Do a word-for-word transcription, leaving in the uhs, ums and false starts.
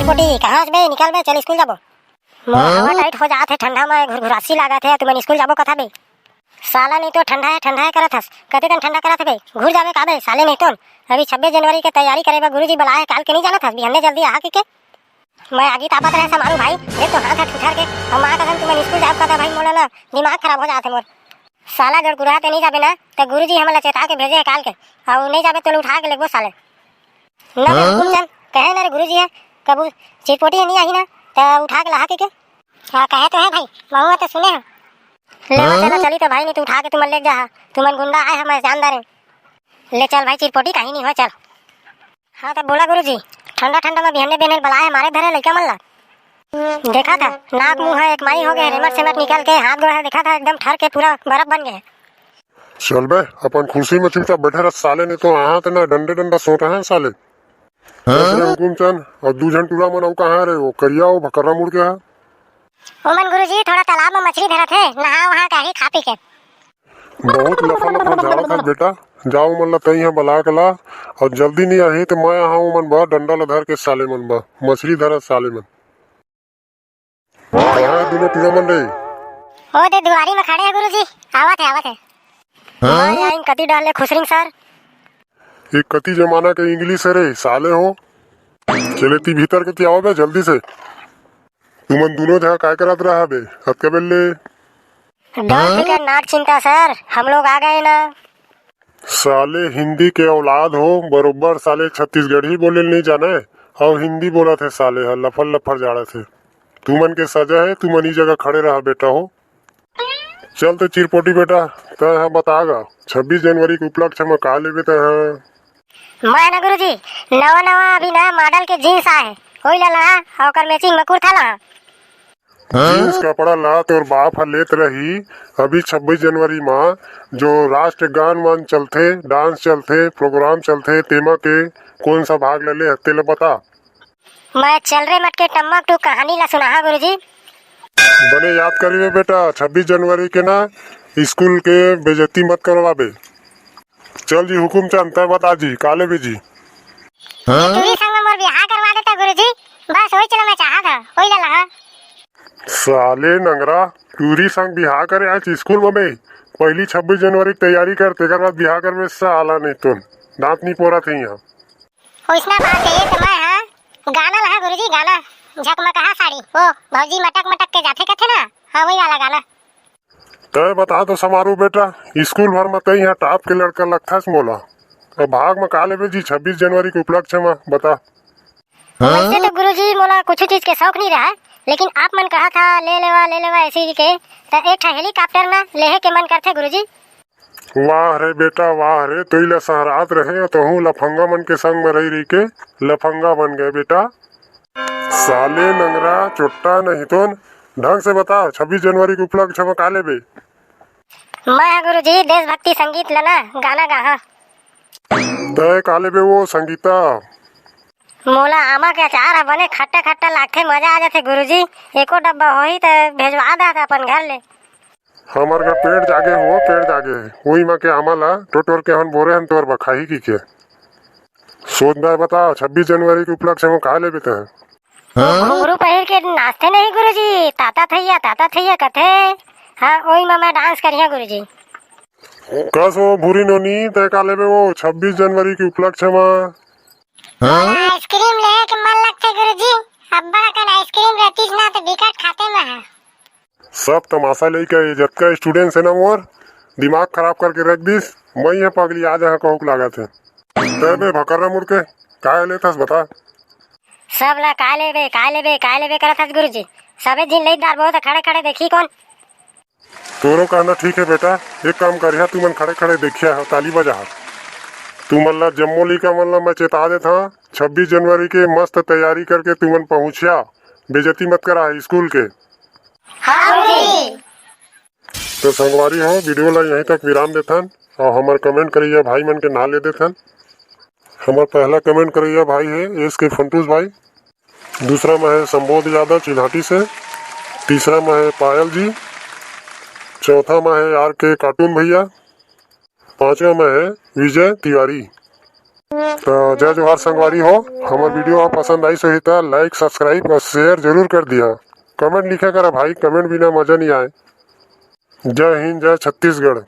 चिरपोटी, कहाँ हस बे? निकल बे, चल स्कूल जाबो। मोर हवा टाइट हो जात हे, ठंडा में घुरघुरासी लागत हे, तुमन स्कूल जाबो कथा बे। साला नहीं तो ठंडा हे, ठंडा हे करत हस, कते कन ठंडा करत हे बे? घुर जाबे का बे, साले नहीं तो। अभी छब्बीस जनवरी के तैयारी करे बर गुरुजी बलाए हे, काल के नहीं जानत हस, बिहन्ने जल्दी आहा के, के? मैं आगी तापत रहे समारू भाई, देख तो हाथ हथ उठार के, हम माँ कसम तुमन स्कूल जाब कथा भाई, मोला ना दिमाग खराब हो जात हे मोर। साला जड़ गुरहा ते नहीं जाबे ना, त गुरुजी हमन ला चेता के भेजे हे काल के, अउ नहीं जाबे तो उठा के लेगबो साले। ना रे हुकुम चंद, कहे ना रे गुरुजी हे, कबू चिरपोटी हे नहीं आही ना, त उठा के लहा के, के? हाँ, कहे तो हे भाई, महू तो सुने हो। ले वो चलो, चली तो भाई, नहीं तो उठा के तुमन लेग जा, तुमन गुंडा आए हे, मैं जानदार हूँ। ले चल भाई, चिरपोटी कहीं नहीं हो, चल। हाँ, त बोला गुरुजी, ठंडा ठंडा में बिहन्ने बिहन्ने बलाए हे, मारे धरे लइका मन ला। देखा था, नाक मुंह ह एक माई हो गए, रेमट सेमट निकल के हाथ गोड़ ह, देखा था, एकदम ठर के पूरा बर्फ बन गए। चल बे, अपन कुर्सी में चुपचाप बैठे रह साले, नहीं तो आहा ते ना डंडे डंडा सोटा हे साले। चल बे हुकुम चंद, अउ दू झन टूरा मन अउ कहाँ रे, वो करिया, वो भकर्रा मुड़ के हा। ओमन गुरुजी थोड़ा तालाब में मछली धरत हे, नहा वहा के आही खा पी के। बहुत लफर लफर झाड़त हस बेटा, जा ओमन ला तई हा बला के ला, अउ जल्दी नहीं आही त मैं आहा ओमन बर डंडा ला धर के साले मन बर, मछली धरत साले मन। कहाँ हे दूनों टूरा मन रे? ओ दे दुआरी में खड़े हे गुरुजी, आवत हे, आवत हे। हाँ? मैं आइन कति डाल ले खुसरिंग सर। एक कति जमाना के इंग्लिश हे रे साले हो। चले ती भीतर के ती आओ बे जल्दी से। तुमन दूनों झा काय करत रहा बे? अतका बेल ले। डोंट फिकर, नॉट चिंता सर, हम लोग आ गए ना। साले हिंदी के औलाद हो, बरोबर साले छत्तीसगढ़ी बोले ल नहीं जाने, अउ हिंदी बोलत हे साले ह, लफर लफर जाड़त हे। तुमन के सजा हे, तुमन ई जगह खड़े रहा बेटा हो। चल तो चिरपोटी बेटा, तैं ह बता गा, छब्बीस जनवरी के उपलक्ष्य म का लेबे तैं ह? मैं ना गुरुजी, नवा नवा अभी नया मॉडल के जींस आए हे, ओई ला लहा, अउ ओकर मैचिंग म कुर्ता लहा। जींस कपड़ा ला तोर बाप ह लेत रही। अभी छब्बीस जनवरी म जो राष्ट्रगान वान चलथे, डांस चलथे, प्रोग्राम चलथे, तेमा के कोन सा भाग ले ले हस तेला बता। मैं चल रे मटके टम्मक टू कहानी ला सुनाहा गुरुजी। बने याद करिबे बेटा, छब्बीस जनवरी के ना स्कूल के बेइज्जती मत करवाबे। चल जी हुकुम चंद, तैं बता जी, का लेबे जी? ये टूरी संग में मोर बिहाव करवा देता गुरुजी, बस वही चला मैं चाहत हा, वही ला लहा। साले नंगरा, टूरी संग बिहाव करे आए स्कूल में बे? पहली छब्बीस जनवरी के तैयारी कर, तेकर बाद बिहाव करबे साला, नहीं तो दांत नहीं पोरत हे यहाँ। ओइसना बात हे तो मैं हा गाना लहा गुरुजी, गाना झकमकहा साड़ी, ओ भौजी मटक मटक के जाथे कथे ना, हाँ वही वाला गाना। तैं बता तो समारू बेटा, स्कूल भर म तैं ह टॉप के लड़का लगथस मोला। अब भाग म का लेबे जी छब्बीस जनवरी के उपलक्ष्य म, बता। वैसे तो गुरुजी मोला कुछ चीज के शौक नहीं रहा, लेकिन आप मन कहा था ले लेवा, ले लेवा ऐसे ही के, त एक ठा हेलीकॉप्टर ना लेहे के मन करथे गुरुजी। वाह रे बेटा वाह रे, तोई ला सहरात रहे, तहूँ लफंगा मन के संग म रही रही के लफंगा बन गए बेटा। साले नंगरा चोट्टा नहीं तो ढंग से बता, छब्बीस जनवरी के उपलक्ष्य म का लेबे? मैं ह गुरुजी देशभक्ति संगीत ल ना गाना गाहा। तय का लेबे वो संगीता? मोला आमा के अचार ह बने खट्टा खट्टा लागथे, मजा आ जाथे गुरुजी। एको डब्बा होही त भेजवा दा अपन घर ले। हमर घर पेड़ जागे हो, पेड़ जागे हे। उही मा के आमा ला टोटोर के हन बोरे हन तोर बर खाही की के। सोच दाय बता, छब्बीस जनवरी के उपलक्ष्य म का लेबे तैं? वो घुंघरू पहिर के नाचथे नहीं गुरुजी, ताता थैया, ताता थैया कथे। हाँ, ओही मा मैं डांस करिहा गुरुजी। कस वो भूरी नोनी, तैं का लेबे वो छब्बीस जनवरी के उपलक्ष्य म? आइसक्रीम लेहे के मन लगथे गुरुजी, अब्बड़ अकन आइसक्रीम रहतीस ना तो बिकट खाते मैं हा। सब तमाशा लइका ये जतका स्टूडेंट्स हे ना मोर, दिमाग खराब करके रख दिस। मैं ह पगली आ जहा कहूक लागत हे। तै बे भकर्रा मुड़ के काय लेथस बता? सब ला काय लेबे, काय लेबे, काय लेबे करत हस गुरुजी। सबे दिन लई दार बहुत खड़े खड़े देखी कौन। तोरो कहना ठीक हे बेटा, एक काम करिहा, तुमन खड़े खड़े देखिया ह, ताली बजाहा। तुमन ला जम्मो लइका मन ला मैं चेता देत हव, छब्बीस जनवरी के मस्त तैयारी करके तुमन पहुँचिया, बेइज्जती मत करा स्कूल के। हाँ गुरुजी। तो संगवारी हो, वीडियो ला यहीं तक विराम देथन अउ हमर कमेंट करइया भाई मन के नाम ले देथन। हमर पहला कमेंट करइया भाई हे एस के फंटूस भाई, दूसरा में हे संबोध यादव चिल्हाटी से, तीसरा में हे पायल जी, चौथा में हे आर के कार्टून भैया, पांचवा में हे विजय तिवारी। तो जय जोहार संगवारी हो, हमर video आप पसंद आइस होही त like, subscribe और share जरूर कर दिया। Comment लिखे करा भाई, comment बिना मजा नहीं आए। जय हिंद, जय छत्तीसगढ़।